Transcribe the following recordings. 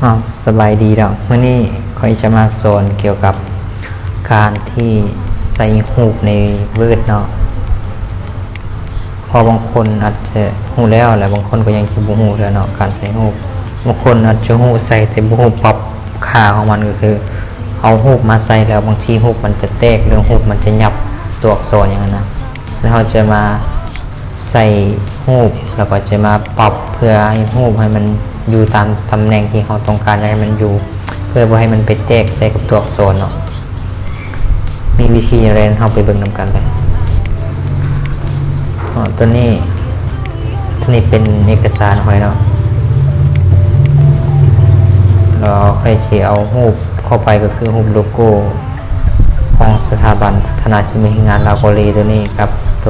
ອ້າວ ສະບາຍດີເນາະ, ມື້ນີ້ຂ້ອຍຈະມາສອນກ່ຽວກັບການທີ່ໃສ່ຮູບໃນ Word ເນາະ. ເພາະບາງຄົນອາດຈະຮູ້ແລ້ວ ແລະ ບາງຄົນກໍຍັງຈະບໍ່ຮູ້ເທື່ອເນາະ ການໃສ່ຮູບ. ບາງຄົນອາດຈະຮູ້ໃສ່ ແຕ່ບໍ່ຮູ້ປັບຄ່າຂອງມັນ, ກໍຄືເອົາຮູບມາໃສ່ແລ້ວ ບາງທີຮູບມັນຈະແຕກ ຫຼື ຮູບມັນຈະຫຍັບ ຕົວອັກສອນຫຍັງຫັ້ນນະ, ແລ້ວເຮົາຈະມາ ໃສ່ຮູບ ແລ້ວກໍຈະມາປັບເພື່ອໃຫ້ຮູບໃຫ້ມັນຢູ່ຕາມຕຳແໜ່ງທີ່ເຮົາຕ້ອງການຢາກໃຫ້ມັນຢູ່ ເພື່ອບໍ່ໃຫ້ມັນໄປແຕກໃສ່ກັບຕົວອັກສອນເນາະ. ມີວິທີຢ່າງໃດ ເຮົາໄປເບິ່ງນຳກັນເລີຍເນາະ. ຕົວນີ້ ຕົວນີ້ເປັນເອກະສານຂ້ອຍເນາະ, ແລ້ວຂ້ອຍຊິເອົາຮູບເຂົ້າໄປ ກໍຄືຮູບໂລໂກ້ຂອງສະຖາບັນພັດທະນາສີມືແຮງງານລາວເກົາຫຼີຕົວນີ້ ກັບໂຕ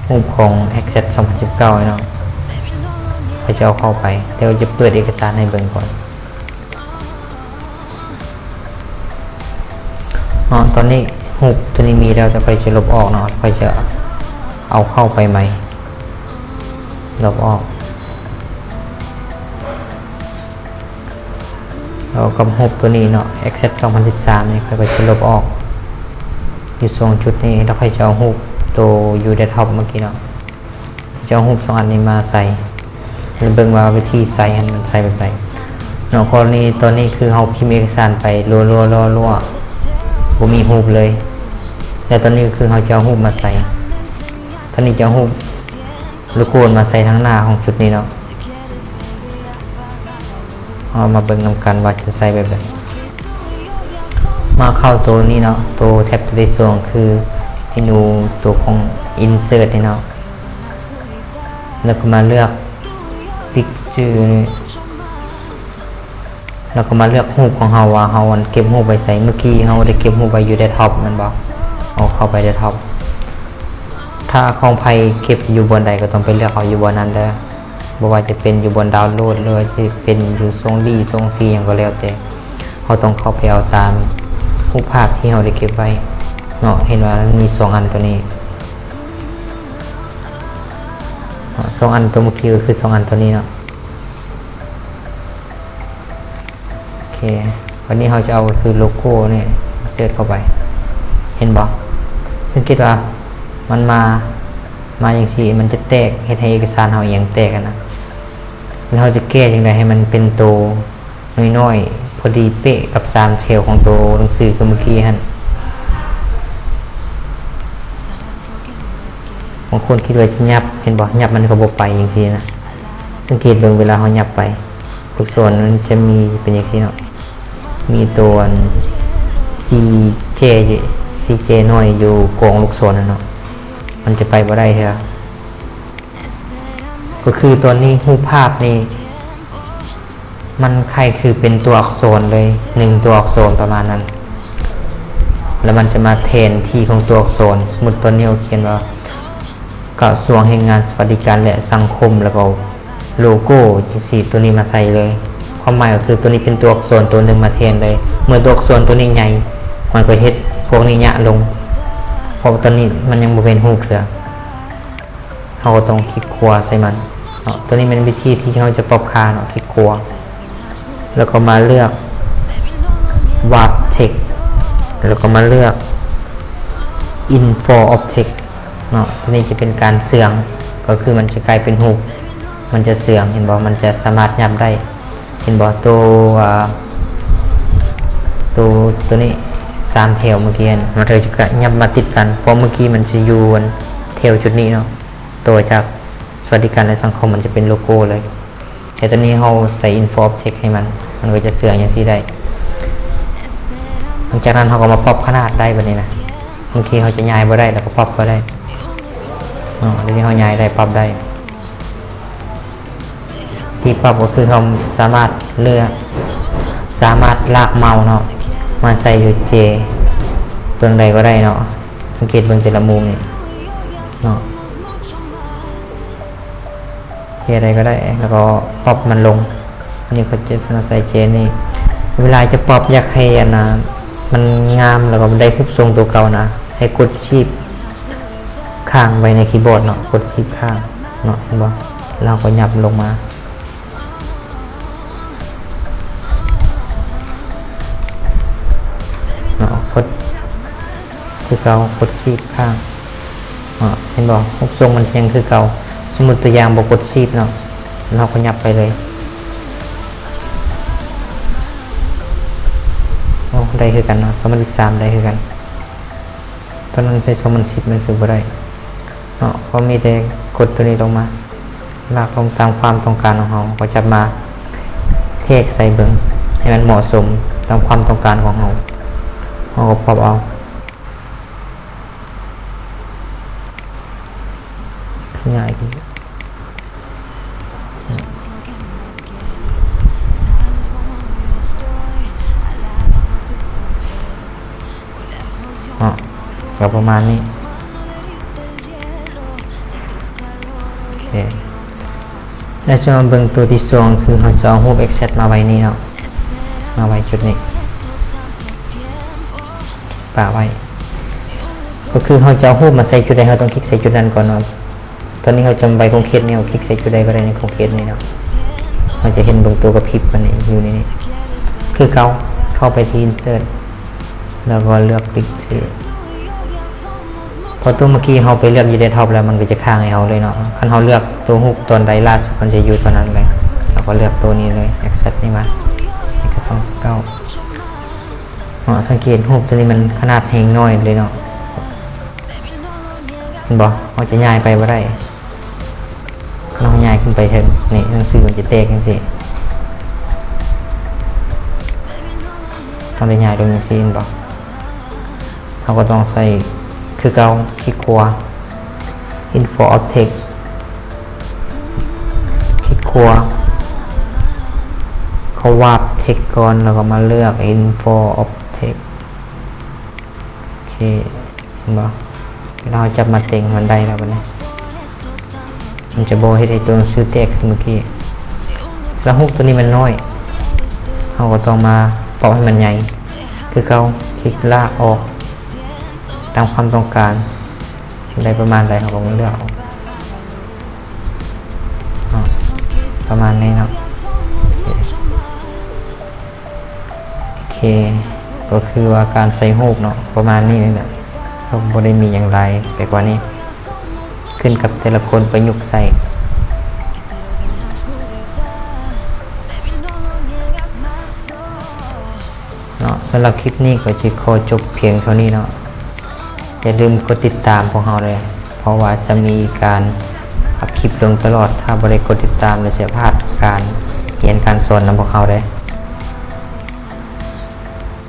ຮູບຂອງ Access ສອງພັນສິບເກົ້າເນາະ, ຂ້ອຍຈະເອົາເຂົ້າໄປ, ແຕ່ວ່າຈະເປີດເອກະສານໃຫ້ເບິ່ງກ່ອນເນາະ. ຕອນນີ້ຮູບຕົວນີ້ມີແລ້ວ ແຕ່ຂ້ອຍຈະລົບອອກເນາະ, ຂ້ອຍຈະເອົາເຂົ້າໄປໃໝ່, ລົບອອກ. ແລ້ວກໍຮູບຕົວນີ້ເນາະ Access ສອງພັນສິບສາມນີ້ ຂ້ອຍກໍຈະລົບອອກ ຢູ່ສອງຈຸດນີ້, ແລ້ວຂ້ອຍຈະເອົາຮູບໂຕຢູ່ Desktop ເມື່ອກີ້ເນາະ, ຈະເອົາຮູບສອງອັນນີ້ມາໃສ່ ແລ້ວເບິ່ງວ່າວິທີໃສ່ຫັ້ນມັນໃສ່ແບບໃດເນາະ. ກໍລະນີຕອນນີ້ຄືເຮົາພິມເອກະສານໄປລົວໆໆໆ ບໍ່ມີຮູບເລີຍ, ແລ້ວຕອນນີ້ກໍຄືເຮົາຈະເອົາຮູບມາໃສ່, ຕອນນີ້ຈະເອົາຮູບ ໂລໂກ້ມາໃສ່ທາງໜ້າຂອງຈຸດນີ້ເນາະ. ເຮົາມາເບິ່ງນຳກັນວ່າຈະໃສ່ແບບໃດ. ມາເຂົ້າໂຕນີ້ເນາະ, ໂຕແທັບໂຕທີສອງ ຄືເມນູໂຕຂອງ Insert ນີ້ເນາະ, ແລ້ວກໍມາເລືອກ Picture ນີ້. ແລ້ວກໍມາເລືອກຮູບຂອງເຮົາວ່າເຮົາອັນເກັບຮູບໄວ້ໃສ. ເມື່ອກີ້ເຮົາໄດ້ເກັບຮູບໄວ້ຢູ່ Desktop ແມ່ນບໍ່? ເອົາເຂົ້າໄປ Desktop. ຖ້າຂອງໃຜເກັບຢູ່ບ່ອນໃດກໍຕ້ອງໄປເລືອກເອົາຢູ່ບ່ອນນັ້ນເດີ, ບໍ່ວ່າຈະເປັນຢູ່ບ່ອນດາວໂຫຼດ ຫຼືວ່າຈະເປັນຢູ່ຊ່ອງດີ ຊ່ອງຊີ ຫຍັງກໍແລ້ວແຕ່, ເຮົາຕ້ອງເຂົ້າໄປເອົາຕາມຮູບພາບທີ່ເຮົາໄດ້ເກັບໄວ້ເນາະ. ເຫັນວ່າມັນມີສອງອັນໂຕນີ້ເນາະ, ສອງອັນໂຕເມື່ອກີ້ກໍຄືສອງອັນໂຕນີ້ເນາະ. ໂອເຄ ບາດນີ້ເຮົາຈະເອົາຄືໂລໂກ້ນີ້ເສີດເຂົ້າໄປ ເຫັນບໍ່? ສັງເກດວ່າມັນມາ ມາຈັ່ງຊີ້ ມັນຈະແຕກ ເຮັດໃຫ້ເອກະສານເຮົາອີ່ຫຍັງແຕກຫັ້ນນະ. ແລ້ວເຮົາຈະແກ້ຈັ່ງໃດໃຫ້ມັນເປັນໂຕນ້ອຍໆ ພໍດີເປະກັບສາມແຖວຂອງໂຕໜັງສືຄືເມື່ອກີ້ຫັ້ນ? ບາງຄົນຄິດວ່າຈະຫຍັບ ເຫັນບໍ່? ຫຍັບມັນກໍບໍ່ໄປຈັ່ງຊີ້ນະ. ສັງເກດເບິ່ງເວລາເຮົາຫຍັບໄປ ລູກສອນມັນຈະມີເປັນຈັ່ງຊີ້ເນາະ, ມີໂຕອັນສີ່ແຈ ສີ່ແຈນ້ອຍຢູ່ກອງລູກສອນນັ້ນເນາະ, ມັນຈະໄປບໍ່ໄດ້ເທື່ອ. ກໍຄືຕອນນີ້ຮູບພາບນີ້ ມັນຄ້າຍຄືເປັນຕົວອັກສອນເລີຍ ໜຶ່ງຕົວອັກສອນປະມານນັ້ນ, ແລ້ວມັນຈະມາແທນທີ່ຂອງຕົວອັກສອນ. ສົມມຸດຕອນນີ້ເຮົາຂຽນວ່າ ກະຊວງແຮງງານ ສະຫວັດດີການ ແລະ ສັງຄົມ ແລ້ວກໍໂລໂກ້ຈັ່ງຊີ້ ໂຕນີ້ມາໃສ່ເລີຍ. ຄວາມໝາຍກໍຄືໂຕນີ້ເປັນຕົວອັກສອນໂຕໜຶ່ງມາແທນເລີຍ. ເມື່ອຕົວອັກສອນໂຕນີ້ໃຫຍ່ ມັນກໍເຮັດພວກນີ້ຍະລົງ, ເພາະວ່າຕອນນີ້ມັນຍັງບໍ່ເປັນຮູບເທື່ອ. ເຮົາກໍຕ້ອງຄລິກຂວາໃສ່ມັນເນາະ. ໂຕນີ້ແມ່ນວິທີທີ່ເຮົາຈະປັບຄ່າເນາະ, ຄລິກຂວາ ແລ້ວກໍມາເລືອກ Wrap Text ແລ້ວກໍມາເລືອກ Info Object ເນາະ. ໂຕນີ້ຈະເປັນການເຊື່ອງ ກໍຄືມັນຈະກາຍເປັນຮູບ ມັນຈະເຊື່ອງ ເຫັນບໍ່? ມັນຈະສາມາດຫຍັບໄດ້ ເຫັນບໍ່? ໂຕ ອ່າ ໂຕ ໂຕນີ້ສາມແຖວເມື່ອກີ້ຫັ້ນ ມັນກໍຈະຫຍັບມາຕິດກັນ ເພາະເມື່ອກີ້ມັນຈະຢູ່ອັນແຖວຈຸດນີ້ເນາະ, ໂຕຈາກສະຫວັດດີການ ແລະ ສັງຄົມ ມັນຈະເປັນໂລໂກ້ເລີຍ. ແຕ່ຕອນນີ້ເຮົາໃສ່ Info Object ໃຫ້ມັນ ມັນກໍຈະເຊື່ອງຈັ່ງຊີ້ໄດ້. ຫຼັງຈາກນັ້ນເຮົາກໍມາປັບຂະໜາດໄດ້ບັດນີ້ນະ, ບາງທີເຮົາຈະຍ້າຍບໍ່ໄດ້ ແລ້ວກໍປັບບໍ່ໄດ້ເນາະ. ດຽວນີ້ເຮົາຍ້າຍໄດ້ ປັບໄດ້. ທີ່ປັບກໍຄືເຮົາສາມາດເລືອກ ສາມາດລາກເມົາເນາະ ມາໃສ່ຢູ່ເຈເບື້ອງໃດກໍໄດ້ເນາະ. ສັງເກດເບິ່ງແຕ່ລະມຸມນີ້ເນາະ, ເຈໃດກໍໄດ້ ແລ້ວກໍປັບມັນລົງ. ອັນນີ້ເຂົາຈະມາໃສ່ເຈນີ້ ເວລາຈະປັບ ຢາກໃຫ້ອັນນ່າ ມັນງາມ ແລ້ວກໍໄດ້ຮູບຊົງຕົວເກົ່ານະ ໃຫ້ກົດ Shift ຄ້າງໄວ້ໃນຄີບອດເນາະ, ກົດ Shift ຄ້າງເນາະ ເຫັນບໍ່? ແລ້ວເຮົາກໍຫຍັບລົງມາ ຄືເກົ່າ ກົດ Shift ຄ້າງ ເຫັນບໍ່? ຮູບຊົງມັນຍັງຄືເກົ່າ. ສົມມຸດຕົວຢ່າງບໍ່ກົດ Shift ເນາະ ແລ້ວເຮົາກໍຫຍັບໄປເລີຍ. ໂອ້ ໄດ້ຄືກັນເນາະ ສອງພັນສິບສາມ ໄດ້ຄືກັນ. ຕອນນັ້ນໃສ່ສອງພັນສິບ ມັນຄືບໍ່ໄດ້ເນາະ. ກໍມີແຕ່ກົດຕົວນີ້ລົງມາ ລາກລົງຕາມຄວາມຕ້ອງການຂອງເຮົາ. ເຮົາກໍຈັບມາເທກໃສ່ເບິ່ງ ໃຫ້ມັນເໝາະສົມຕາມຄວາມຕ້ອງການຂອງເຮົາ. ເຮົາກໍພັບເອົາ ຂະຫຍາຍຂຶ້ນ. ເນາະ ກໍປະມານນີ້. ໂອເຄ ແລ້ວຈະມາເບິ່ງຕົວທີສອງ ຄືເຮົາຈະເອົາຮູບ Access ມາໄວ້ນີ້ເນາະ ມາໄວ້ຈຸດນີ້ ປະໄວ້. ກໍຄືເຮົາຈະເອົາຮູບມາໃສ່ຈຸດໃດ ເຮົາຕ້ອງຄລິກໃສ່ຈຸດນັ້ນກ່ອນເນາະ. ຕອນນີ້ເຮົາຈະໄປຂົງເຂດນີ້ ເຮົາຄລິກໃສ່ຈຸດໃດກໍໄດ້ໃນຂົງເຂດນີ້ເນາະ. ເຮົາຈະເຫັນເບິ່ງຕົວກະພິບມັນນີ້ ຢູ່ໃນນີ້ ຄືເກົ່າ. ເຂົ້າໄປທີ່ Insert ແລ້ວກໍເລືອກ Picture ເພາະຕົວເມື່ອກີ້ເຮົາໄປເລືອກຢູ່ Desktop ແລ້ວ ມັນກໍຈະຄ້າງໃຫ້ເຮົາເລີຍເນາະ. ຄັນເຮົາເລືອກຕົວຮູບຕອນໃດລ່າສຸດ ມັນຈະຢູ່ຕອນນັ້ນເລີຍ. ເຮົາກໍເລືອກຕົວນີ້ເລີຍ Access ນີ້ມາ ນີ້ກໍສອງສິບເກົ້າເນາະ. ສັງເກດຮູບຕົວນີ້ມັນຂະໜາດແຮ່ງນ້ອຍເລີຍເນາະ ເຫັນບໍ່? ເຮົາຈະຍ້າຍໄປບໍ່ໄດ້. ຄັນເຮົາຍ້າຍຂຶ້ນໄປເທິງນີ້ ໜັງສືມັນຈະແຕກຈັ່ງຊີ້. ຕ້ອງໄດ້ຍ້າຍລົງຈັ່ງຊີ້ ເຫັນບໍ່? ເຮົາກໍຕ້ອງໃສ່ຄືເກົ່າ ຄລິກຂວາ Info of Text ຄລິກຂວາ ເຂົ້າວາບ Text ກ່ອນ ແລ້ວກໍມາເລືອກ Info of Text. ໂອເຄ ເຫັນບໍ່? ເວລາເຮົາຈັບມາເຕັງ ມັນໄດ້ແລ້ວບັດນີ້ ມັນຈະບໍ່ເຮັດໃຫ້ຕົວໜັງສືແຕກຄືເມື່ອກີ້. ແລ້ວຮູບຕົວນີ້ມັນນ້ອຍ ເຮົາກໍຕ້ອງມາປັບໃຫ້ມັນໃຫຍ່ຄືເກົ່າ ຄລິກລາກອອກຕາມຄວາມຕ້ອງການ. ໄດ້ປະມານໃດ ເຮົາກໍມາເລືອກເອົາເນາະ ປະມານນີ້ເນາະ. ໂອເຄ ກໍຄືວ່າການໃສ່ຮູບເນາະ ປະມານນີ້ນີ້ແຫຼະ ກໍບໍ່ໄດ້ມີຫຍັງຫຼາຍໄປກວ່ານີ້ ຂຶ້ນກັບແຕ່ລະຄົນປະຍຸກໃຊ້ເນາະ. ສຳລັບຄລິບນີ້ກໍຈະຂໍຈົບພຽງເທົ່ານີ້ເນາະ. ຢ່າລືມກົດຕິດຕາມພວກເຮົາເດີ້ ເພາະວ່າຈະມີການອັບຄລິບລົງຕະຫຼອດ. ຖ້າບໍ່ໄດ້ກົດຕິດຕາມ ແລ້ວຈະພາດການຮຽນການສອນນຳພວກເຮົາເດີ້.